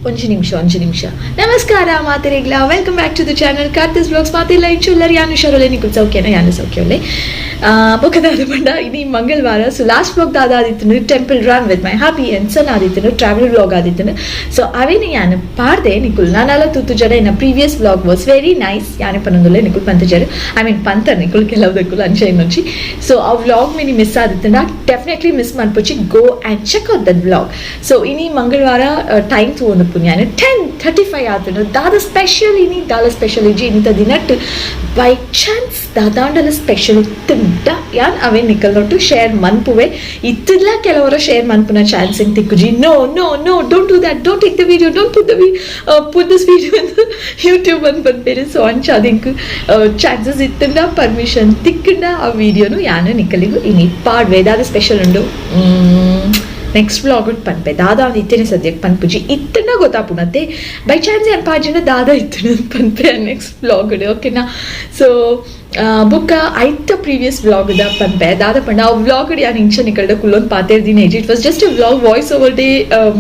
ಒಂಜಿ ನಿಮಿಷ, ಒಂಜಿ ನಿಮಿಷ. ನಮಸ್ಕಾರ ಮಾತೆರೆಗ್ಲ, welcome back to the channel Karthis vlogs. ಮಾತೆಲ್ಲ ಇಂಚುಲ್ಲರ್? ಯಾನು ಹುಷಾರೊಲ್ಲೆ, ನಿಕುಲ್ ಸೌಖ್ಯನ? ಯಾನು ಸೌಖ್ಯೊಲ್ಲೆ. ಬೊಕ್ಕ ದಾದ ಪಂಡ, ಇನಿ ಮಂಗಳವಾರ. ಸೊ ಲಾಸ್ಟ್ ವ್ಲಾಗ್ ದಾದ ಆದಿತ್ತುಂಡು? Temple run with my hubby and son ಆದಿತ್ತುಂಡು, travel vlog ಆದಿತ್ತುಂಡು. ಸೊ ಅವೇನೆ ಯಾನು ಪಾಡ್ದೆ. ನಿಕುಲ್ ನಾನಾಲ ತೂತುಜಡ. ಎನ್ನ previous vlog was very nice Yane ಪನೊಂದುಲ್ಲೆ, ನಿಕುಲ್ ಪಂತಜರ್, I mean ಪಂತರ್ ನಿಕುಲ್ ಕೆಲವುದಕ್ಕುಲ್ ಅಂಚ ಇನ್ನೊಂಜಿ. ಸೊ ಆ ವ್ಲಾಗ್ ಮಿನಿ ಮಿಸ್ ಆದಿತ್ತುಂಡ ಡೆಫಿನೆಟ್ಲಿ ಮಿಸ್ ಮನ್ಪೊಚ್ಚಿ, go and check out that vlog. So ಇನಿ ಮಂಗಳವಾರ, ಟೈಮ್ ತೂವೊಂದುಪ್ಪುನು ಯಾನು, 10:35 ಆತುಂಡು. ದಾದ ಸ್ಪೆಷಲ್ ಇನಿ? ದಾಲ ಸ್ಪೆಷಲ್ ಇಜ್ಜಿ ಇನ್ನಿತ ದಿನಟ್. ಬೈ ಚಾನ್ಸ್ ದಾದಾಂಡಲ ಸ್ಪೆಷಲ್ ಇತ್ತುಂಡ ಯಾನ್ ಅವೇ ನಿಕಲ್ನೊಟ್ಟು ಶೇರ್ ಮನ್ಪುವೆ. ಇತ್ತದ್ಲ ಕೆಲವರ ಶೇರ್ ಮನ್ಪುನ ಚಾನ್ಸ್ ಎಂಕ್ ತಿಕ್ಕುಜಿ. No, no, no, don't do that. Don't take the video. Don't put this video YouTube ಅಂತ ಪನ್ಪೇರು. ಸೊ ಅಂಚ ಅದಿಂಕ್ ಚಾನ್ಸಸ್ ಇತ್ತುಂಡ, ಪರ್ಮಿಷನ್ ತಿಕ್ಕಂಡ ಆ ವಿಡಿಯೋನು ಯಾನು ನಿಕಲಿಗು ಇನಿ ಪಾಡ್ವೆ. ದಾದ ಸ್ಪೆಷಲ್ ಉಂಡು ನೆಕ್ಸ್ಟ್ ವ್ಲಾಗ್ ಪನ್ಪೆ. ದಾದ ಒಂದು ಇತ್ತೇನೆ ಸದ್ಯಕ್ಕೆ ಪನ್ಪುಜಿ. ಇತ್ತಂಡ ಗೊತ್ತಾಪುಣತ್ತೆ. ಬೈ ಚಾನ್ಸ್ ಏನ್ ಪಾಜಿನ ದಾದ ಇತ್ತನ ಪನ್ಪೆ ನೆಕ್ಸ್ಟ್ ವ್ಲಾಗ್, ಓಕೆನಾ? ಸೊ ಬೊಕ್ಕ ಐತ ಪ್ರೀವಿಯಸ್ ವ್ಲಾಗ್ the ಪನ್ಪೆ. ದಾದ ಪಂಡ, ಆ ವ್ಲಾಗ್ ಯಾನ್ ಇಂಚ ನಿಕಲ್ಡ ಕುಲ್ಲೊಂದು ಪಾತೆರ್ದಿನ ಇಜ್ಜಿ. It was just vlog voice over day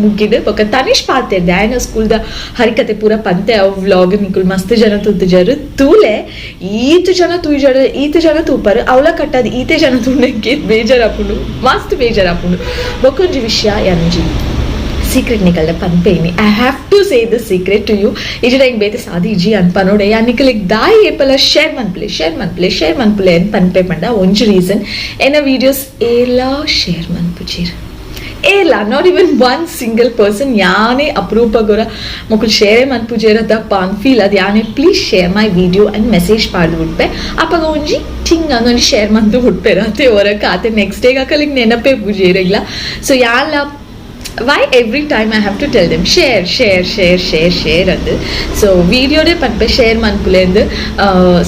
ಮುಗಿಡ್. ಬೊಕ್ಕ ತನಿಷ್ ಪಾತೆರ್ದೆ, ಆಯನ ಸ್ಕೂಲ್ದ ಹರಿಕತೆ ಪೂರ ಪಂತೆ. ಅವು ವ್ಲಾಗ್ ನಿಕುಲ್ ಮಸ್ತ್ ಜನ ತೂತುಜರು. ತೂಲೆ, ಈತ್ ಜನ ತೂಜಾರ, ಈತ್ ಜನ ತೂಪರು, ಅವಳ ಕಟ್ಟದ ಈತೆ ಜನ ತೂಂಡಕ್ಕೆ ಬೇಜಾರಾಪುಂಡು, ಮಸ್ತ್ ಬೇಜಾರಾಪುಂಡು. ಬೊಕ್ಕೊಂಜಿ ವಿಷಯ, ಯಾನೊಂಜಿ ಸೀಕ್ರೆಟ್ ನಿಕಲ್ಡ ಪನ್ಪೇನಿ. I have to say the secret to you. ಇಜಿಡ ಹಿಂಗೆ ಬೇತೆ ಸಾದಿ ಇಜ್ಜಿ ಅನ್ಪ ನೋಡೆ. ಯಾ ನಿಕಲಿಗ್ ದಾಯಿ ಏಪಲ ಶೇರ್ ಮನ್ಪುಲೆ, ಶೇರ್ ಮನ್ಪುಲೆ, ಶೇರ್ ಮನ್ಪುಲೆ ಅಂತ ಪನ್ಪೆ ಪಂಡ ಒಂಜಿ ರೀಸನ್, ಎನ್ನ ವೀಡಿಯೋಸ್ ಏಲ ಶೇರ್ ಮನ್ಪುಜೀರ್ ಏಲ, not even one single person. ಯಾನೇ ಅಪರೂಪಗೊರ ಮೊಕುಲು ಶೇರೇ ಮನ್ಪುಜೇರ ದಪ್ಪ ಅಂತ ಫೀಲ್ ಅದು. ಯಾನೇ "Please share my video" and message ಪಾಡ್ದು ಬಿಟ್ಪೆ. ಅಪಗ ಒಂಜಿ ಟಿಂಗ್ ಒಂಜಿ ಶೇರ್ ಮಂತು ಬಿಟ್ಪೆರ ಅತೆ ಹೊರಕ್ಕೆ ಆತೆ. ನೆಕ್ಸ್ಟ್ ಡೇಗೆ ಅಕಲಿಗೆ ನೆನಪೇ ಪೂಜೇರಿಲ್ಲ. ಸೊ ಯಾಲ why every time I have to tell them share, share, share, share, share ಅಂದು? ಸೊ ವೀಡಿಯೋನೇ ಪನ್ಪೆ ಶೇರ್ ಮನ್ಪುಲೆ ಅಂದು.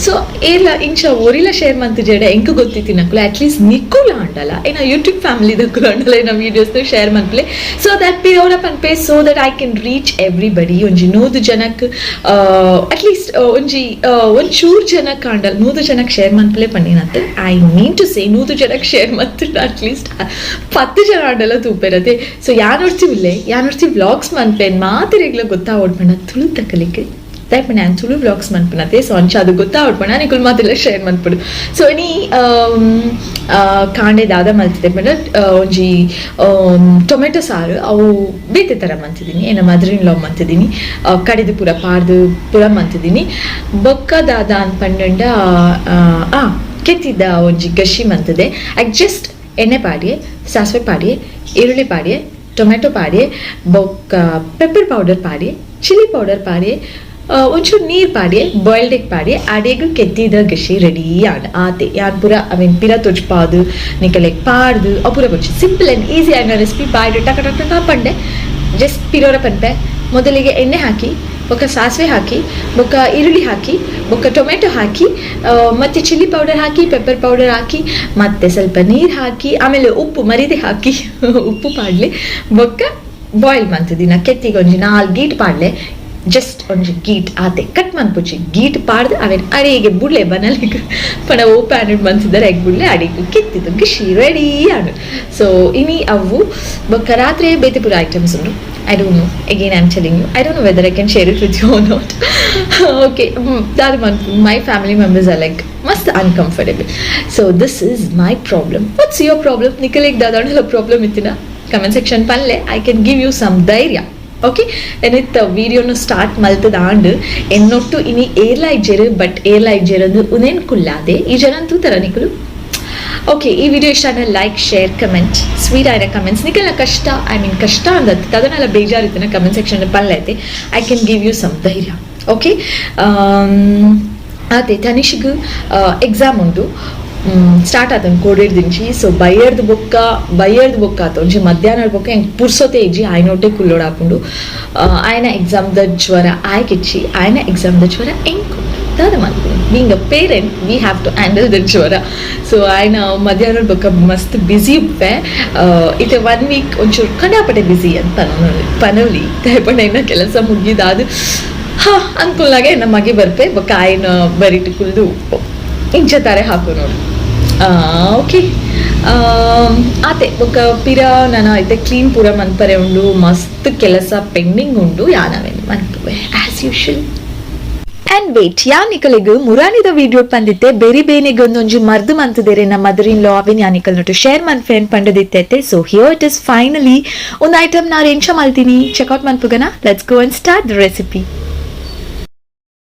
ಸೊ ಏಲ ಇಂಚ ಒರಿಲ ಶೇರ್ ಮಂತು ಜಡ ಎಂಕ್ ಗೊತ್ತಿತ್ತಿನಕುಲು, ಅಟ್ಲೀಸ್ಟ್ ನಿಕ್ಕುಲ ಅಂಡಲ, ಏನ ಯೂಟ್ಯೂಬ್ ಫ್ಯಾಮಿಲಿ ದಕ್ಕುಲ ಅಂಡಲ, ಏನ ವೀಡಿಯೋಸ್ ಶೇರ್ ಮನ್ಪುಲೆ. ಸೊ that ಪಿರೋರ ಪನ್ಪೆ, so that I can reach everybody. ಒಂಜಿ 100 ಜನಕ್ ಅಟ್ಲೀಸ್ಟ್, ಒಂಜಿ ಒಂಚೂರು ಜನಕ್ಕೆ ಅಂಡಲ್ 100 ಜನಕ್ಕೆ share ಮನ್ಪುಲೆ ಪನ್ನಿನತ್ತು. I mean to say, 100 ಜನಕ್ಕೆ ಶೇರ್ ಮಂತು ಅಟ್ಲೀಸ್ಟ್ 10 ಜನ ಅಂಡಲ ತೂಪೆರತೆ. ಸೊ ಯಾನೊರ್ತಿ ಉಲ್ಲೆ, ಯಾನೊರ್ತಿ ವ್ಲಾಗ್ಸ್ ಮನ್ಪೇನ್ ಮಾತೆರೆಗ್ಲ ಗೊತ್ತಾವೊಡ್ ಪಂಡ ತುಳು ತಕಲಿಕ್ಕೆ ದಾಯೆ ನಾನು ತುಳು ವ್ಲಾಗ್ಸ್ ಮನ್ಪುನತೆ. ಸೊ ಅಂಚ ಅದು ಗೊತ್ತಾವೊಡ್ ಪಂಡ ನಿಕುಲ್ ಮಾತೆಲ್ಲ ಶೇರ್ ಮನ್ಪುಡು. ಸೊ ಇನಿ ಕಾಂಡೆ ದಾದ ಮಲ್ತಿದೆ ಪಂಡ, ಒಂಜಿ ಟೊಮೆಟೊ ಸಾರು. ಅವು ಬೇತೆ ಥರ ಮಂತಿದ್ದೀನಿ, ಏನ ಮದರ್ ಇನ್ ಲಾ ಮಂತಿದ್ದೀನಿ. ಕಡೆದು ಪೂರ ಪಾರ್ದು ಪೂರ ಮಂತಿದ್ದೀನಿ. ಬೊಕ್ಕ ದಾದ ಅನ್ಪಂಡ, ಆ ಕೆತ್ತಿದ್ದ ಒಂಜಿ ಗಶಿ ಮಂತದೆ. ಜಸ್ಟ್ ಎಣ್ಣೆ ಪಾಡಿಯೆ, ಸಾಸಿವೆ ಪಾಡಿಯೆ, ಈರುಳ್ಳಿ ಪಾಡಿಯೆ, ಟೊಮೆಟೊ ಪಾಡಿಯೆ, ಬೊಕ್ಕ ಪೆಪ್ಪರ್ ಪೌಡರ್ ಪಾಡಿಯೆ, ಚಿಲ್ಲಿ ಪೌಡರ್ ಪಾಡಿಯೆ, ಒಂಚೂರು ನೀರು ಪಾಡಿಯೆ, ಬಾಯ್ಲ್ಡ್ ಎಗ್ ಪಾಡಿಯೆ. ಅಡೆಗ್ ಕೆತ್ತಿದ ಗಶಿ ರೆಡಿ ಆಂಡ್ ಆತೆ. ಯಾನ್ ಪೂರ ಅವೆನ್ ಪಿರ ತೊಜ್ಪಾದು ನಿಕಲೆಗ್ ಪಾಡ್ದು ಅವು ಪೂರ ಬೊಚ್ಚಿ. ಸಿಂಪಲ್ ಆ್ಯಂಡ್ ಈಸಿ ಆಯ್ನ ರೆಸಿಪಿ. ಬಾಯ್ಡ್ ಟಕ ಟಕ ಟಕ ಪಂಡೆ. ಜಸ್ಟ್ ಪಿರೋರ ಪನ್ಪೆ. ಮೊದಲಿಗೆ ಎಣ್ಣೆ ಹಾಕಿ, ಬೊಕ್ಕ ಸಾಸಿವೆ ಹಾಕಿ, ಬೊಕ್ಕ ಈರುಳ್ಳಿ ಹಾಕಿ, ಬೊಕ್ಕ ಟೊಮೆಟೊ ಹಾಕಿ, ಮತ್ತೆ chilli powder hockey, pepper powder hockey, ಮತ್ತೆ ಸ್ವಲ್ಪ ನೀರು ಹಾಕಿ, ಆಮೇಲೆ ಉಪ್ಪು ಮರಿದೆ ಹಾಕಿ, ಉಪ್ಪು ಪಾಡ್ಲೆ. ಬೊಕ್ಕ ಬಾಯ್ಲ್ ಮಂತದಿನ ಕೆತ್ತಿಗೆ ಒಂಜಿ ನಾಲ್ ಗೀಟ್ ಪಾಡ್ಲೆ. ಜಸ್ಟ್ ಒಂಜಿ ಗೀಟ್ ಆತೆ, ಕಟ್ ಮನ್ಪುಚಿ. ಗೀಟ್ ಪಾಡ್ದು ಅವೇನ್ ಅಡಿಗೆ ಬುಡ್ಲೆ ಬನಲಿಗೆ ಪಣ ಓ ಪ್ಯಾನ್ ಮಂತಿದ್ದಾರೆ ಎಗ್ ಬುಡ್ಲೆ. ಅಡಿಗೆ ಕೆತ್ತಿದ್ದು ಗಿಶಿ ರೆಡಿ ಆಂಡ್. ಸೊ ಇನಿ ಅವು. ಬೊಕ್ಕ ರಾತ್ರಿ ಬೇತೆ ಪೂರ ಐಟಮ್ಸ್ ಉಂಡು. I don't know. Again, I'm telling you, I don't know whether I can share it with you or not. Okay, that one, my family members are like must uncomfortable. So this is my problem. What's your problem? ನಿಕಲೆಗ್ ದಾದಾಂಡಲ problem ಇತ್ತಿನ comment section ಪನ್ಲೆ. I can give you some ಧೈರ್ಯ. Okay, ಎನಿತ್ತ ವೀಡಿಯೋನು start ಮಲ್ತದ ಆಂಡ್. ಎನ್ನೊಟ್ಟು ಇನಿ ಏರ್ಲಾ ಇಜ್ಜೆರು, but ಏರ್ಲಾ ಇಜ್ಜೆರು ಅಂದು ಉನೇನ್ ಕುಲ್ಲಾದೆ. ಈ ಜನ ತೂತರ ನಿಕುಲು. Okay, ಈ ವಿಡಿಯೋ ಇಷ್ಟ ಆದರೆ ಲೈಕ್, ಶೇರ್, ಕಮೆಂಟ್, ಸ್ವೀಟ್ ಆಯ್ನ ಕಮೆಂಟ್ಸ್. ನಿಕಲ್ನ ಕಷ್ಟ, I mean ಕಷ್ಟ ಅಂದತ್ತು, ಅದನ್ನೆಲ್ಲ ಬೇಜಾರಿತ್ತನ ಕಮೆಂಟ್ ಸೆಕ್ಷನ್ ಪಲ್ಲೈತೆ. I can give you some ಧೈರ್ಯ. ಓಕೆ, ಅದೇ ತನಿಷ್ಗ್ ಎಕ್ಸಾಮ್ ಉಂಟು, ಸ್ಟಾರ್ಟ್ ಆತನ ಕೋಡಿಡ್ದಿಂಚಿ. ಸೊ ಬೈಯರ್ದು ಬೊಕ್ಕ, ಬೈಯರ್ದು ಬೊಕ್ಕ ಆತ ಒಂಜಿ ಮಧ್ಯಾಹ್ನ ಬೊಕ್ಕ ಎಂಕ್ ಪುರ್ಸೊತೆ ಇಜ್ಜಿ. ಆಯ್ನೊಟ್ಟೆ ಕುಲ್ಲೋಡ್ ಹಾಕೊಂಡು. ಆಯ್ನ ಎಕ್ಸಾಮ್ದ ಜ್ವರ ಆಯ್ಕಿಚ್ಚಿ, ಆಯ್ನ ಎಕ್ಸಾಮ್ದ ಜ್ವರ ಎಂಕು ದಾದ ಮಲ್ಪುನಿ? Being a parent, we have to handle the ಜ್ವರ. ಸೊ ಆಯ್ನ ಮಧ್ಯಾಹ್ನ ಬೊಕ್ಕ ಮಸ್ತ್ ಬ್ಯುಸಿ ಉಪ್ಪೆ. ಇತ್ತೆ ಒನ್ ವೀಕ್ ಒಂಚೂರು ಕಂಡಾಪಟ್ಟೆ ಬ್ಯುಸಿ ಅಂತ ಪನೊಲಿ. ಪಂಡ ಇನ್ನ ಕೆಲಸ ಮುಗಿದಾದು ಹಾ ಅನ್ಕುಲ್ನಾಗೆ ನಮ್ಮ ಮಗೆ ಬರ್ಪೆ. ಬೊಕ್ಕ ಆಯ್ನ ಬರಿಟ್ ಕುಲ್ದು ಇಂಚ ತಾರೆ ಹಾಕು ನೋಡು. ಓಕೆ. ಆತೆ ಬೊಕ್ಕ ಪಿರ ನನ ಐತೆ ಕ್ಲೀನ್ ಪೂರ ಮನ್ಪರೆ ಉಂಡು ಮಸ್ತ್ ಕೆಲಸ ಪೆಂಡಿಂಗ್ ಉಂಡು ಯಾನವೇನು ಮನ್ಪುವೆ as usual. And wait ಯಾನಿಕಲೆಗ್ ಮುರಾನಿದ video ಪಂದಿತ್ತೆ ಬೇರೆ ಬೇನೆಗ್ ಒಂದೊಂಜಿ ಮರ್ದ್ ಮಂತುದೇರೆ ನಮ್ಮ mother in law ಅವಿನ್ ಯಾನಿಕಲ್ ನೊಟ್ಟು ಶೇರ್ ಮನ್ಫೆನ್ ಪಂಡದಿತ್ತೈತೆ. So here it is finally ಒಂದು ಐಟಮ್ ನಾ ಎಂಚ ಮಲ್ತೀನಿ ಚೆಕ್ಔಟ್ ಮನ್ಪುಗನ. Let's go and start the recipe.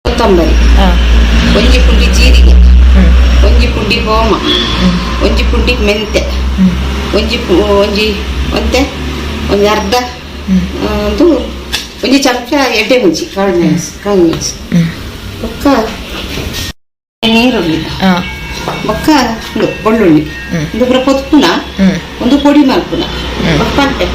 ಕೊತ್ತಂಬರಿ, ಒಂಜಿ ಪುಂಡಿ ಜೀರಿಗೆ, ಒಂಜಿ ಪುಂಡಿ ಹೋಮ, ಒಂಜಿ ಪುಂಡಿ ಮೆಂತೆ, ಒಂಜಿ ಒಂಜಿ ಒಂತೆ ಒಂಜಿ ಅರ್ಧ ಒಂದು ಒಂಜಿ ಚಮಚ ಎಡ್ಡೆ ಮುಂಚಿ ಕಾಳು ಮೆಣಸು ಕಾಳು ಮೆಣಸು, ಬೊಕ್ಕ ನೀರುಳ್ಳಿ, ಬೊಕ್ಕ ಉಂದು ಬೆಳ್ಳುಳ್ಳಿ, ಒಂದು ಪೂರ ಪೊತ್ಪುನ ಒಂದು ಪೊಡಿ ಮಲ್ಪುನ ಬೊಕ್ಕ ಪಂಟೆ.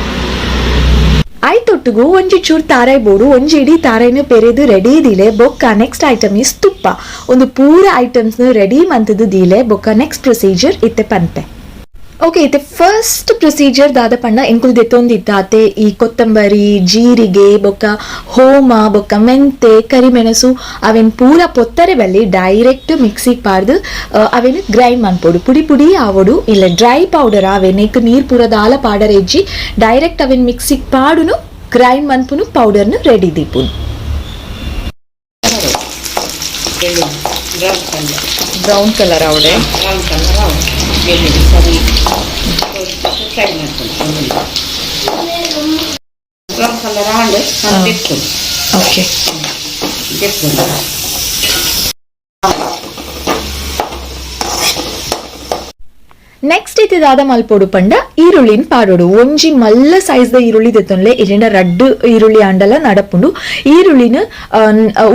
ಐತೊಟ್ಟುಗು ಒಂಜಿ ಚೂರ್ ತಾರಾಯ್ ಬೋಡು ಒಂಜಿ ಇಡೀ ತಾರಾಯ್ನ ಪೆರೆದು ರೆಡಿ ದಿಲೆ. ಬೊಕ್ಕ next item is ತುಪ್ಪ. ಒಂದು ಪೂರ ಐಟಮ್ಸ್ ರೆಡಿ ಮಂತದು ದೀಲೆ ಬೊಕ್ಕ ನೆಕ್ಸ್ಟ್ ಪ್ರೊಸೀಜರ್ ಇತ್ತೆ ಪನ್ಪೆ. ಓಕೆ, ಇತ್ತೆ ಫಸ್ಟ್ ಪ್ರೊಸೀಜರ್ ದಾದ ಪಂಡ ಎಂಕುಲು ದೆತ್ತೊಂದಿತ್ತ ಅತೆ ಈ ಕೊತ್ತಂಬರಿ, ಜೀರಿಗೆ, ಬೊಕ್ಕ ಹೋಮ, ಬೊಕ್ಕ ಮೆಂತೆ, ಕರಿಮೆಣಸು ಅವೆನ್ ಪೂರ ಪೊತ್ತರೆ ಬಲ್ಲಿ ಡೈರೆಕ್ಟ್ ಮಿಕ್ಸಿಗೆ ಪಾರ್ದು ಅವೆನ್ ಗ್ರೈಂಡ್ ಮನ್ಪೊಡು, ಪುಡಿ ಪುಡಿ ಆವೊಡು. ಇಲ್ಲ ಡ್ರೈ ಪೌಡರ್ ಅವೆನ್ ಏಕ್ ನೀರ್ ಪೂರ ದಾಲ ಪಾಡರ್ ಎಜ್ಜಿ, ಡೈರೆಕ್ಟ್ ಅವೆನ್ ಮಿಕ್ಸಿಗೆ ಪಾಡುನು, ಗ್ರೈಂಡ್ ಮನ್ಪುನು, ಪೌಡರ್ನು ರೆಡಿ ದೀಪುನು. ಬೆಳ್ಳುಳ್ಳಿ brown colour. Brown colour ಆವಡೆ. Brown colour ಆವೊಡು ಬೆಳ್ಳುಳ್ಳಿ. ಸರಿ ಫ್ರೈ ಮಾಡ್ಕೊಂಡು ಬೆಳ್ಳುಳ್ಳಿ ಬ್ರೌನ್ ಕಲರ್ ಆಂಡ್ ದೆಪ್ಪುನು. ಓಕೆ. ದೆಪ್ಪುನು. ನೆಕ್ಸ್ಟ್ ಇತ್ತಿದಾದ ಮಲ್ಪೊಡು ಪಂಡ ಈರುಳ್ಳಿನ ಪಾಡೋಡು. ಒಂಜಿ ಮಲ್ಲ ಸೈಜ್ ದ ಈರುಳ್ಳಿ ದೆತ್ತೊನ್ಲೆ, ಇಲ್ಲಿಂದ ರಡ್ಡು ಈರುಳ್ಳಿ ಅಂಡಲ ನಡಪುಂಡು. ಈರುಳ್ಳಿನ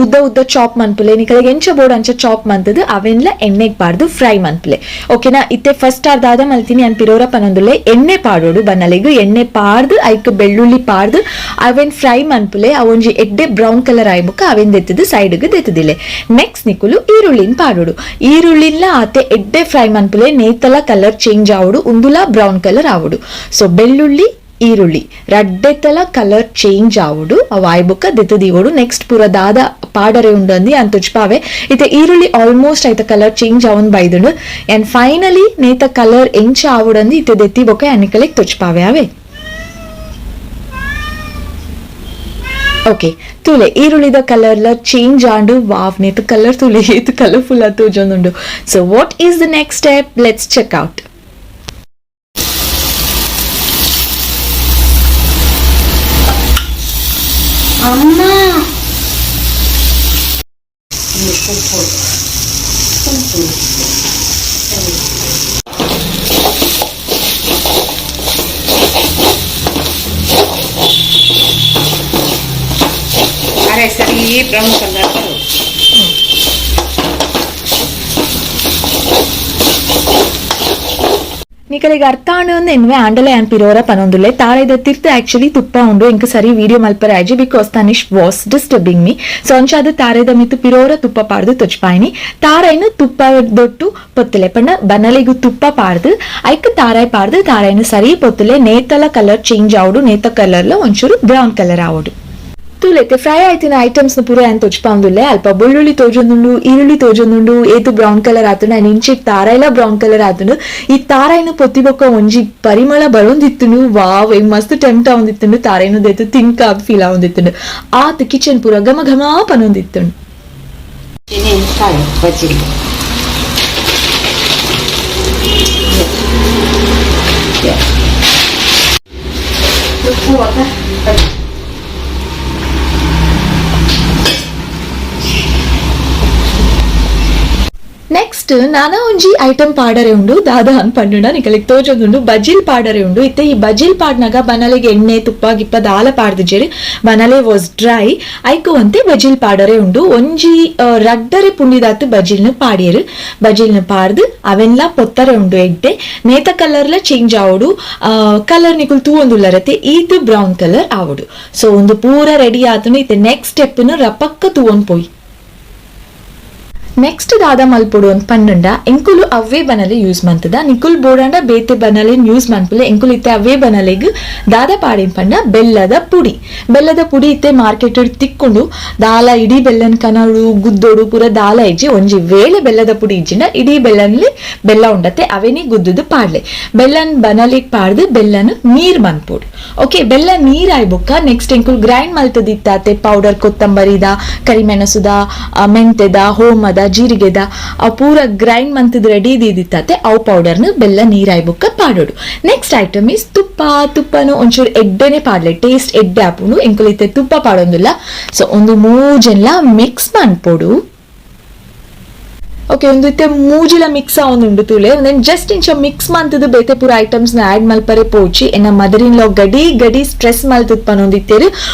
ಉದ್ದ ಉದ್ದ ಚಾಪ್ ಮನ್ಪುಲೆ, ನಿಕಲೆಗ್ ಎಂಚ ಬೋಡು ಅಂಚ ಚಾಪ್ ಮಂತದು ಅವೆನ್ಲ ಎಣ್ಣೆಗ್ ಪಾಡ್ದು ಫ್ರೈ ಮನ್ಪುಲೆ, ಓಕೆನಾ? ಇತ್ತೆ ಫಸ್ಟ್ ಆರ್ ದಾದ ಮಲ್ತಿನಿ ಅನ್ ಪಿರೋರ ಪನೊಂದುಲೆ. ಎಣ್ಣೆ ಪಾಡೋಡು ಬನ್ನಲೆಗ್. ಎಣ್ಣೆ ಪಾಡ್ದು ಐಕ್ ಬೆಳ್ಳುಳ್ಳಿ ಪಾಡ್ದು ಅವೆನ್ ಫ್ರೈ ಮನ್ಪುಲೆ. ಅವೊಂಜಿ ಎಡ್ಡೆ ಬ್ರೌನ್ ಕಲರ್ ಆಯ್ಬುಕ್ಕ ಅವೆನ್ ದೆತ್ತದು ಸೈಡ್ಗ್ ದೆತ್ತದಿಲೆ. ನೆಕ್ಸ್ಟ್ ನಿಕುಲು ಈರುಳ್ಳಿನ ಪಾಡೋಡು. ಈರುಳ್ಳಿನ್ಲ ಆತೆ ಎಡ್ಡೆ ಫ್ರೈ ಮನ್ಪುಲೆ. ನೇತಲ ಕಲರ್ ಚೇಂಜ್ ಆವಡು, ಉಂದುಲ ಬ್ರೌನ್ ಕಲರ್ ಆವಡು. ಸೊ ಬೆಳ್ಳುಳ್ಳಿ ಈರುಳ್ಳಿ ರಡ್ಡೆತಲ ಕಲರ್ ಚೇಂಜ್ ಆವಡು, ಅವು ಆಯ್ಬುಕ್ಕ ದೆತ್ತದೀವೋಡು. ನೆಕ್ಸ್ಟ್ ಪೂರ ದಾದ ಪಾಡರೆ ಉಂಡಂದಿ ಅಂತ ತುಚ್ಪಾವೆ. ಇತ್ತೆ ಈರುಳ್ಳಿ ಆಲ್ಮೋಸ್ಟ್ ಐತ ಕಲರ್ ಚೇಂಜ್ ಅವನ್ ಬೈದುಂಡು. ಅಂಡ್ ಫೈನಲಿ ನೇತ ಕಲರ್ ಎಂಚ ಆವಡಂದಿ ಇತ್ತೆ ದೆತ್ತಿ ಬೊಕ್ಕ ಅನಿಕಲೆಗ್ ತುಚ್ಪಾವೆ ಅವೇ. ಓಕೆ, ತೂಲೆ ಈರುಳ್ಳಿದ ಕಲರ್ ಲ ಚೇಂಜ್ ಆಂಡು. ವಾವ್, ನೇತ ಕಲರ್ ತೂಲೆ, ಏತ್ ಕಲರ್ಫುಲ್ ಆತು ತೋಜೊಂದುಂಡು. So what is the next step? Let's check out. ಅಮ್ಮ ಉಪ್ಪು ಉಪ್ಪು. ಅರೆ ಸರಿ ಬ್ರೌನ್ ಕಲರ್. ನಿಕಲೆಗ್ ಅರ್ಥ ಆಂಡ್ ಎನ್ವೆ ಆಂಡಲ ಯಾನ್ ಪಿರೋರ ಪನೊಂದುಲ್ಲೆ. ತಾರಾಯ್ದ ತಿರ್ತ್ ಆಕ್ಚುಲಿ ತುಪ್ಪ ಉಂಡು. ಎಂಕ್ ಸರಿ ವಿಡಿಯೋ ಮಲ್ಪರೆ ಆಯ್ಜಿ because Tanish was disturbing me. So ಅಂಚಾದ ತಾರಾಯ್ದ ಮಿತ್ತು ಪಿರೋರ ತುಪ್ಪ ಪಾಡ್ದು ತೊಚ್ಪಾಯಿನಿ. ತಾರಾಯ್ನ ತುಪ್ಪ ದೊಟ್ಟು ಪೊತ್ತಲೆ ಪಂಡ ಬನಲೆಗು ತುಪ್ಪ ಪಾಡ್ದು ಐಕ್ ತಾರಾಯ್ ಪಾಡ್ದು ತಾರಾಯ್ನ ಸರಿ ಪೊತ್ತಲೆ. ನೇತಲ ಕಲರ್ ಚೇಂಜ್ ಆವಡು, ನೇತ ಕಲರ್ಲ ಒಂಚೂರು ಬ್ರೌನ್ ಕಲರ್ ಆವಡು. ತೂಲೈತೆ ಫ್ರೈ ಆಯ್ತಿನ ಐಟಮ್ಸ್ ಪೂರ ಯಾನ್ ತೊಚ್ಪಾಂದುಲ್ಲೆ. ಅಲ್ಪ ಬೆಳ್ಳುಳ್ಳಿ ತೋಜೊಂದುಂಡು, ಈರುಳ್ಳಿ ತೋಜೊಂದುಂಡು, ಏತು ಬ್ರೌನ್ ಕಲರ್ ಆತುಂಡು. ಅಂಡ್ ಇಂಚಿಗ್ ತಾರಾಯ್ಲ ಬ್ರೌನ್ ಕಲರ್ ಆತುಂಡು. ಈ ತಾರಾಯ್ನ ಪೊತ್ತಿ ಬೊಕ್ಕ ಒಂಜಿ ಪರಿಮಳ ಬರೊಂದಿತ್ತುಂಡು. ವಾವ್, ಮಸ್ತ್ ಟೆಂಪ್ಟ್ ಆವೊಂದಿತ್ತುಂಡು. ತಾರಾಯ್ನ ದೆತ್ತು ತಿಂಕ ಫೀಲ್ ಆವೊಂದಿತ್ತುಂಡು. ಆತ್ ಕಿಚನ್ ಪೂರ ಘಮ ಘಮ ಪನೊಂದಿತ್ತುಂಡು. ಕಾಳು ಬಜ್ಜಿ ಉಪ್ಪು ಬೊಕ್ಕ. ನೆಕ್ಸ್ಟ್ ನಾನ ಒಂಜಿ ಐಟಮ್ ಪಾಡರೆ ಉಂಡು. ದಾದಾ ಅನ್ ಪಂಡುಂಡ ನಿಕಲೆಗ್ ತೋಜೊಂದುಂಡು, ಬಜಿಲ್ ಪಾಡರೆ ಉಂಡು. ಇತ್ತೆ ಈ ಬಜಿಲ್ ಪಾಡ್ನಾಗ ಬನಲೆಗ್ ಎಣ್ಣೆ ತುಪ್ಪ ಗಿಪ್ಪ ದಾಲ ಪಾಡ್ದಿಜೆರ್. ಬನಲೆ ವಾಸ್ ಡ್ರೈ. ಐಕು ಒಂತೆ ಬಜಿಲ್ ಪಾಡರೆ ಉಂಡು. ಒಂಜಿ ರಡ್ಡರೆ ಪುಂಡಿದಾತ್ ಬಜಿಲ್ನ ಪಾಡಿಯರು. ಬಜಿಲ್ನ ಪಾಡ್ದು ಅವೆನ್ಲ ಪೊತ್ತರೆ ಉಂಡು ಎಡ್ಡೆ. ನೇತ ಕಲರ್ಲ ಚೇಂಜ್ ಆವೊಡು. ಕಲರ್ ನಿಕುಲು ತೂವೊಂದುಲ್ಲರತೆ, ಈತ್ ಬ್ರೌನ್ ಕಲರ್ ಆವೊಡು. ಸೊ ಒಂದು ಪೂರ ರೆಡಿ ಆತುಂಡು. ಇತ್ತೆ ನೆಕ್ಸ್ಟ್ ಸ್ಟೆಪ್ ರಪಕ್ಕ ತೂವೊಂದು ಪೋಯಿ. ನೆಕ್ಸ್ಟ್ ದಾದ ಮಲ್ಪೊಡು ಅಂತ ಪಂಡಂಡ ಎಂಕುಲು ಅವ್ವೇ ಬನಲೆ ಯೂಸ್ ಮಂತದ. ನಿಕುಲ್ ಬೋಡಂಡ ಬೇತೆ ಬನಲೆ ಯೂಸ್ ಮನ್ಪುಲೆ. ಎಂಕುಲು ಇತ್ತೆ ಅವ್ವೇ ಬನಲೆಗ್ ದಾದ ಪಾಡಿನ ಪಂಡ ಬೆಲ್ಲದ ಪುಡಿ. ಬೆಲ್ಲದ ಪುಡಿ ಇತ್ತೆ ಮಾರ್ಕೆಟ್ ತಿಕ್ಕೊಂಡು ದಾಲ ಇಡೀ ಬೆಲ್ಲನ್ ಕನಡು ಗುದ್ದೋಡು ಪೂರ ದಾಲ ಇಜ್ಜಿ. ಒಂಜಿ ವೇಳೆ ಬೆಲ್ಲದ ಪುಡಿ ಇಜ್ಜಿಂಡ ಇಡೀ ಬೆಲ್ಲನ್ಲಿ ಬೆಲ್ಲ ಉಂಡತ್ತೆ ಅವೇನಿ ಗುದ್ದುದು ಪಾಡ್ಲೆ. ಬೆಲ್ಲನ್ ಬನಲಿಗ್ ಪಾಡ್ದು ಬೆಲ್ಲನ್ ನೀರ್ ಮನ್ಪೊಡು. ಓಕೆ, ಬೆಲ್ಲ ನೀರ್ ಆಯ್ಬೊಕ್ಕ ನೆಕ್ಸ್ಟ್ ಎಂಕುಲು ಗ್ರೈಂಡ್ ಮಲ್ತದಿತ್ತಾತೆ ಪೌಡರ್ ಕೊತ್ತಂಬರಿದ, ಕರಿಮೆಣಸುದ, ಮೆಂತೆದ, ಹೋಮದ, ಜೀರಿಗೆದ ಆ ಪೂರ ಗ್ರೈಂಡ್ ಮಂತದ ರೆಡಿ ದೀದಿತ್ತಾತೆ ಅವು ಪೌಡರ್ನ ಬೆಲ್ಲ ನೀರಾಯ್ಬೊಕ್ಕ ಪಾಡೋಡು. ನೆಕ್ಸ್ಟ್ ಐಟಮ್ is ತುಪ್ಪ. ತುಪ್ಪನು ಒಂಚೂರು ಎಡ್ಡೆನೆ ಪಾಡ್ಲೆ, ಟೇಸ್ಟ್ ಎಡ್ಡೆ ಆಪುಂಡು. ಎಂಕುಲು ಇತ್ತೆ ತುಪ್ಪ ಪಾಡೊಂದಿಲ್ಲ. ಸೊ ಒಂದು ಮೂಜೆನ್ಲ ಮಿಕ್ಸ್ ಮನ್ಪೊಡು. ಓಕೆ, ಒಂದು ಇತ್ತೆ ಮೂಜಿಲ ಮಿಕ್ಸ್ ಆವೊಂದುಂಡು ತೂಲೆ. ಒಂದೆನ್ ಜಸ್ಟ್ ಇಂಚ ಮಿಕ್ಸ್ ಮಂತದ ಬೇತೆ ಪೂರ ಐಟಮ್ಸ್ ನ ಆಡ್ ಮಲ್ಪರೆ ಪೋಚಿ. ಎನ್ನ ಮದರ್ ಇನ್ ಲಾ ಗಡಿ ಗಡಿ ಸ್ಟ್ರೆಸ್ ಮಲ್ತದ್ ಪನೊಂದಿತ್ತೇರು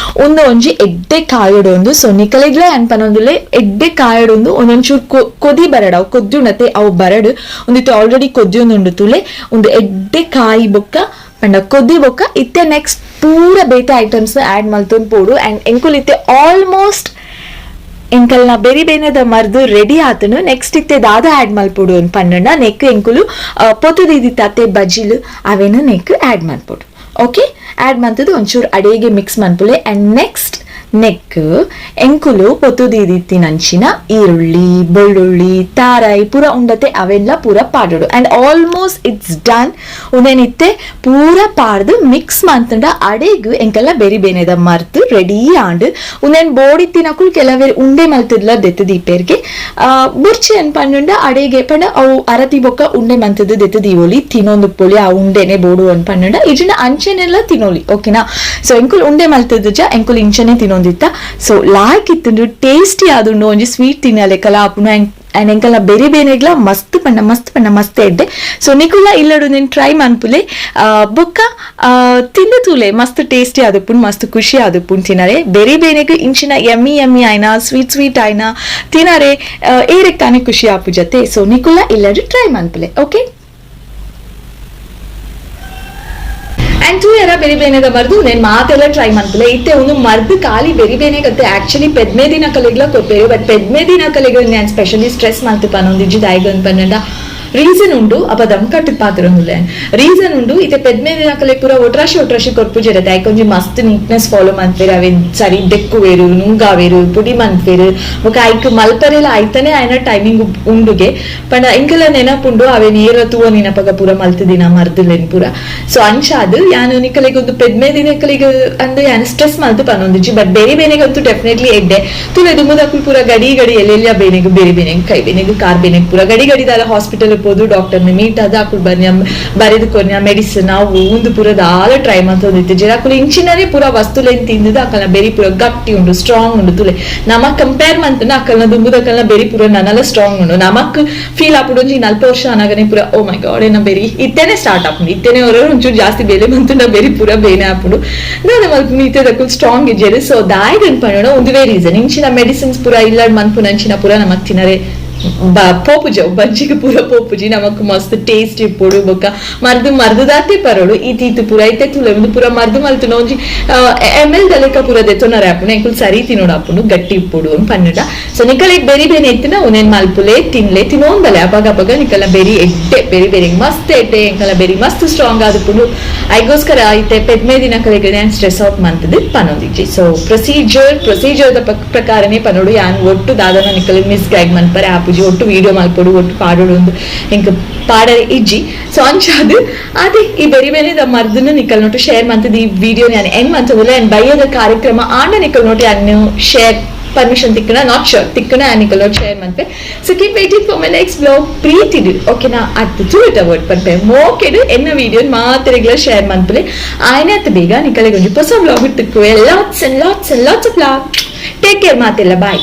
ಒಂದು ಒಂಜಿ ಎಡ್ಡೆ ಕಾಯೊಡೊಂದು. ಸೊ ನಿಕಲೆಗ್ಲ ಏನ್ ಪನೊಂದುಲ್ಲೆ, ಎಡ್ಡೆ ಕಾಯೊಡೊಂದು ಒಂದೊಂಚೂರು ಕೊದಿ ಬರಡ್, ಅವು ಕೊದ್ದುಂಡತೆ ಅವು ಬರಡ್. ಒಂದಿತ್ತೆ ಆಲ್ರೆಡಿ ಕೊದ್ದಿಯೊಂದುಂಡು ತೂಲೆ. ಒಂದು ಎಡ್ಡೆ ಕಾಯಿ ಬೊಕ್ಕ ಪಂಡ ಕೊದ್ದಿ ಬೊಕ್ಕ ಇತ್ತೆ ನೆಕ್ಸ್ಟ್ ಪೂರ ಬೇತೆ ಐಟಮ್ಸ್ ಆಡ್ ಮಲ್ತೊಂದು ಪೋಡು. ಅಂಡ್ ಎಂಕುಲು ಇತ್ತೆ ಆಲ್ಮೋಸ್ಟ್ ಎಂಕಲ್ನ ಬೆರಿ ಬೇನೆದ ಮರ್ದು ರೆಡಿ ಆತನು. ನೆಕ್ಸ್ಟ್ ಇತ್ತೆ ದಾದ ಆಡ್ ಮಲ್ಪೊಡು ಅಂತ ಪಂಡಂಡ ನೆಕ್ ಎಂಕುಲು ಪೊತ್ತು ದೀದಿತ್ತಾತೆ ಬಜಿಲು ಅವೇನು ನೆಕ್ ಆಡ್ ಮಲ್ಪೊಡು. ಓಕೆ, ಆಡ್ ಮಂತದ್ದು ಒಂಚೂರು ಅಡೇಗೆ ಮಿಕ್ಸ್ ಮನ್ಪುಲೆ. ಅಂಡ್ ನೆಕ್ಸ್ಟ್ ನೆಕ್ ಎಂಕುಲು ಪೊತ್ತು ದೀದಿತ್ತಿನಂಚಿನ ಈರುಳ್ಳಿ, ಬೆಳ್ಳುಳ್ಳಿ, ತಾರಾಯಿ ಪೂರ ಉಂಡತೆ ಅವೆಲ್ಲ ಪೂರ ಪಾಡೋಡು. ಅಂಡ್ ಆಲ್ಮೋಸ್ಟ್ it's done. ಉಂದೇನಿತ್ತೆ ಪೂರ ಪಾಡ್ದು ಮಿಕ್ಸ್ ಮಂತಂಡ ಅಡೆಗ್ ಎಂಕೆಲ್ಲ ಬೆರಿ ಬೇನೆದ ಮರ್ತು ರೆಡಿ ಆಂಡ್. ಉಂದೇನ್ ಬೋಡಿತ್ತಿನಕುಲು ಕೆಲವೇರು ಉಂಡೆ ಮಲ್ತದ್ಲ ದೆತ್ತು ದೀಪೇರ್ಗೆ ಬುರ್ಚಿ ಅನ್ ಪಂಡುಂಡ ಅಡೆಗೆ ಪಂಡ ಅವು ಅರತಿ ಬೊಕ್ಕ ಉಂಡೆ ಮಂತದ್ದು ದೆತ್ತು ದೀವೊಲಿ, ತಿನೊಂದು ಪೊಲಿ ಆ ಉಂಡೆನೆ ಬೋಡು ಅನ್ ಪಂಡುಂಡ ಇಜಿನ ಅಂಚೆನೆಲ್ಲ ತಿನೋಲಿ. ಓಕೆನಾ? ಸೊ ಎಂಕುಲು ಉಂಡೆ ಮಲ್ತದ್ದು ಜ, ಎಂಕುಲು ಇಂಚನೆ ತಿನೊಂದಿತ್ತ. ಸೊ ಲಾಯ್ಕ್ ಇತ್ತುಂಡು, ಟೇಸ್ಟಿ ಆದುಂಡು. ಒಂಜಿ ಸ್ವೀಟ್ ತಿನ್ನಲೆಕಲ ಆಪುಂಡು. ಅಂಡ್ ಎಂಕಲ್ನ ಬೇರೆ ಬೇನೆಗ್ಲ ಮಸ್ತ್ ಪಂಡ ಮಸ್ತ್ ಪಂಡ ಮಸ್ತ್ ಎಡ್ಡೆ. ಸೊ ನಿಕುಲ ಇಲ್ಲಡು ನೀನ್ ಟ್ರೈ ಮನ್ಪುಲೆ, ಬೊಕ್ಕ ತಿಂದು ತೂಲೆ. ಮಸ್ತ್ ಟೇಸ್ಟಿ ಆದುಪ್ಪುಂಡು, ಮಸ್ತ್ ಖುಷಿ ಆದುಪ್ಪುಂಡು ತಿನರೆ. ಬೇರೆ ಬೇನೆಗ್ ಇಂಚಿನ ಯಮ್ಮಿ ಯಮ್ಮಿ ಆಯ್ನ, ಸ್ವೀಟ್ ಸ್ವೀಟ್ ಆಯ್ನ ತಿನರೆ ಏರೆಗ್ ತಾನೆ ಖುಷಿ ಆಪು ಜತೆ. ಸೊ ನಿಕುಲ ಇಲ್ಲಡು ಟ್ರೈ ಮನ್ಪುಲೆ. ಓಕೆ, ಅಂಡ್ ಟೂ ಎರ ಬೆರಿ ಬೇನೆದ ಮರ್ದು ನೇನ್ ಮಾತೆಲ್ಲ ಟ್ರೈ ಮನ್ಪುಲೆ. ಇತ್ತೆ ಒಂದು ಮರ್ದು ಖಾಲಿ ಬೆರಿ ಬೇನೆ ಕತ್ತೆ ಆಕ್ಚುಲಿ ಪೆದ್ಮೆ ದಿನ ಕಲೆಗ್ಲ ಕೊರ್ಪೇರು. ಬಟ್ ಪೆದ್ಮೆ ದಿನ ಕಲೆಗ್ ನಾನು ಸ್ಪೆಷಲಿ ಸ್ಟ್ರೆಸ್ ಮಲ್ತು ಪನೊಂದಿಜ್ಜಿ. ದಾಯಿಗ್ ಪನ್ನಂಡ ರೀಸನ್ ಉಂಡು. ಅಪ ದಮ್ ಕಟ್ಟು ಪಾತ್ರ ರೀಸನ್ ಉಂಡು. ಇತ್ತೆ ಪೆದ್ಮೆ ದಿನ ಕಲೆ ಪೂರ ಒಟ್ರಾಶಿ ಒಟ್ರಾಶಿ ಕೊರ್ಪು ಜರತೆ. ಐಕೊಂಜಿ ಮಸ್ತ್ ನೀಟ್ನೆಸ್ ಫಾಲೋ ಮನ್ಪೇರು, ಅವೇನ್ ಸರಿ ದೆಕ್ಕುವೇರು, ನುಂಗಾವೇರು, ಪುಡಿ ಮನ್ಪೇರು. ಬೊಕ ಐಕ್ ಮಲ್ಪರೆಲ ಐತನೆ ಆಯ್ನ ಟೈಮಿಂಗ್ ಉಂಡುಗೆ. ಪಂಡ ಎಂಕೆಲ ನೆನಪುಂಡು ಅವೇನ್ ಏರ ತೂವ ನಿನಪಗ ಪೂರ ಮಲ್ತದಿನ ಮರ್ದುಲೆನ್ ಪೂರ. ಸೊ ಅಂಚಾದ್ ಯಾನು ನಿಕಲೆಗ್ ಒಂದು ಪೆದ್ಮೆ ದಿನಕಲೆಗ್ ಅಂದ್ ಯಾನ್ ಸ್ಟ್ರೆಸ್ ಮಲ್ತು ಪನೊಂದಿಜ್ಜಿ. ಬಟ್ ಬೇರೆ ಬೇನೆಗಂತೂ ಡೆಫಿನೆಟ್ಲಿ ಎಡ್ಡೆ ತುಲೆ. ದುಮ್ಮದಕ್ಕೂ ಪೂರ ಗಡಿ ಗಡಿ ಎಲ್ಲೆಲ್ಲ ಬೇನೆಗ್, ಬೇರೆ ಬೇನೆಗ್, ಕೈ ಬೇನೆಗ್, ಕಾರ್ ಬೇನೆಗ್ ಪೂರ ಗಡಿ ಗಡಿದಾಲ ಹಾಸ್ಪಿಟಲ್ ಪೋದು ಡಾಕ್ಟರ್ ಮೀಟ್ ಆದ ಅಕುಲು ಬರ್ನ್ಯ ಬರೆದು ಕೊರ್ನ್ಯ ಮೆಡಿಸಿನ್ ಅವು ಉಂದು ಪೂರ ದಾಲ ಟ್ರೈ ಮಂತೊಂದಿತ್ತು. ಜರಾಕುಲು ಇಂಚಿನನೇ ಪೂರ ವಸ್ತುಲೆನ್ ತಿಂದಿದ್ದು ಅಕಲ್ನ ಬೆರಿ ಪೂರ ಗಟ್ಟಿ ಉಂಡು, ಸ್ಟ್ರಾಂಗ್ ಉಂಡು ತುಲೆ. ನಮಕ್ ಕಂಪೇರ್ ಮಂತನ ಅಕಲ್ನ ದುಂಬುದಕಲ್ನ ಬೆರಿ ಪೂರ ನನಲ ಸ್ಟ್ರಾಂಗ್ ಉಂಡು. ನಮಕ್ ಫೀಲ್ ಆಪುಡು ಒಂಜಿ 40 ವರ್ಷ ಅನಗನೆ ಪೂರ ಓ ಮೈ ಗಾಡ್ ಏನ ಬೆರಿ ಇತ್ತೇನೆ ಸ್ಟಾರ್ಟ್ ಆಪುಂಡು. ಇತ್ತೇನೆ ಹೊರ ಒಂಚೂರು ಜಾಸ್ತಿ ಬೇಲೆ ಮಂತುಂಡ ಬೆರಿ ಪೂರ ಬೇನೆ ಆಪುಂಡು. ದಾದ ಮಲ್ಪುನು ಇತ್ತೆದಕುಲು ಸ್ಟ್ರಾಂಗ್ ಇಜ್ಜೆರ್. ಸೊ ದಾಯಗ್ ಪನ್ನೋಣ ಒಂದುವೇ ರೀಸನ್. ಇಂಚಿನ ಮೆಡಿಸಿನ್ಸ್ ಪೂರ ಇಲ್ಲ ಮನ್ಪುನಂಚಿನ ಪೂರ ನಮಕ್ ತಿನರೆ ಪೋಪುಜ, ಬಂಜಿಗೆ ಪೂರ ಪೋಪುಜಿ. ನಮಕ್ ಮಸ್ತ್ ಟೇಸ್ಟ್ ಇಪ್ಪೊಡು ಬೊಕ್ಕ ಮರ್ದು ಮರ್ದುದಾತೆ ಪರೋಡು. ಈತೀತು ಪೂರ ಐತೆ ತುಲೆ ಒಂದು ಪೂರ ಮರ್ದು ಮಲ್ತುನ ಒಂಜಿ ಎಮ್ ಎಲ್ ದಲೆಕ ಪೂರ ದೆತ್ತೊನರೆ ಆಪುಂಡು. ಎಂಕುಲು ಸರಿ ತಿನ್ನೋಡು ಆಪುಂಡು, ಗಟ್ಟಿ ಇಪ್ಪೊಡು ಅಂತ ಪನ್ನುಡ. ಸೊ ನಿಕಲೆಗ್ ಬೆರಿ ಬೇನೆ ಎತ್ತಿನ ಉನೇನ್ ಮಲ್ಪುಲೆ, ತಿನ್ಲೆ, ತಿನ್ನೋಂದಲೆ ಅಪಗ ಅಪಗ. ನಿಕಲ ಬೆರಿ ಎಡ್ಡೆ, ಬೆರಿ ಬೆರಿ ಮಸ್ತ್ ಎಡ್ಡೆ. ಎಂಕಲ ಬೆರಿ ಮಸ್ತ್ ಸ್ಟ್ರಾಂಗ್ ಆದುಪ್ಪುಂಡು. ಐಗೋಸ್ಕರ ಐತೆ ಪೆದ್ಮೆ ದಿನ ಕಲೆಗೆ ನಾನು ಸ್ಟ್ರೆಸ್ ಔಟ್ ಮಂತದ್ದು ಪನೊಂದಿಜ್ಜಿ. ಸೊ ಪ್ರೊಸೀಜರ್ ಪ್ರೊಸೀಜರ್ ಪ್ರಕಾರನೇ ಪನೋಡು. ಯಾನ್ ಒಟ್ಟು ದಾದನ ನಿಕಲೆ ಮಿಸ್ ಗೈಡ್ ಮನ್ಪರೆ ಆಪುಜಿ. ಒಟ್ಟು ವಿಡಿಯೋ ಮಲ್ಪೊಡು, ಒಟ್ಟು ಪಾಡೋಡು ಒಂದು ಎಂಕ್ ಪಾಡರೆ ಇಜ್ಜಿ. ಸೊ ಅಂಚಾದ್ ಅದೇ ಈ ಬೆರಿ ಬೇನೆ ಮರ್ದನ್ನು ನಿಕಲ್ ನೋಟು ಶೇರ್ ಮಂತದ್ದು ಈ ವಿಡಿಯೋ ನಾನು ಎಂಡ್ ಮಂತದಿಲ್ಲ. ಅಂಡ್ ಬಯ್ಯದ ಕಾರ್ಯಕ್ರಮ ಆಂಡ ನಿಕಲ್ ನೋಟು ಯಾನ್ ಶೇರ್ ಪರ್ಮಿಷನ್ ತಿಕ್ಕಣ not sure ತಿಕ್ಕಣ ನಿಕಲ್ ನೋಟ್ ಶೇರ್ ಮಂತೆ. So keep waiting for my next vlog. ಪ್ರೀತಿಡು ಓಕೆನಾ? ಅತ್ತು ತುಳುಟ ವರ್ಡ್ ಪನ್ಪೆ ಮೋಕೆಡು ಎನ್ನ ವಿಡಿಯೋ ಮಾತೆರೆಗ್ಲ ಶೇರ್ ಮನ್ಪುಲೆ. ಆಯ್ನಾತ್ ಬೇಗ ನಿಕಲೆಗ್ ಒಂಜಿ ಹೊಸ vlog ತಿಕ್ಕುವೆ. Lots and lots and lots of love. Take care ಮಾತೆಲ್ಲ. ಬಾಯ್.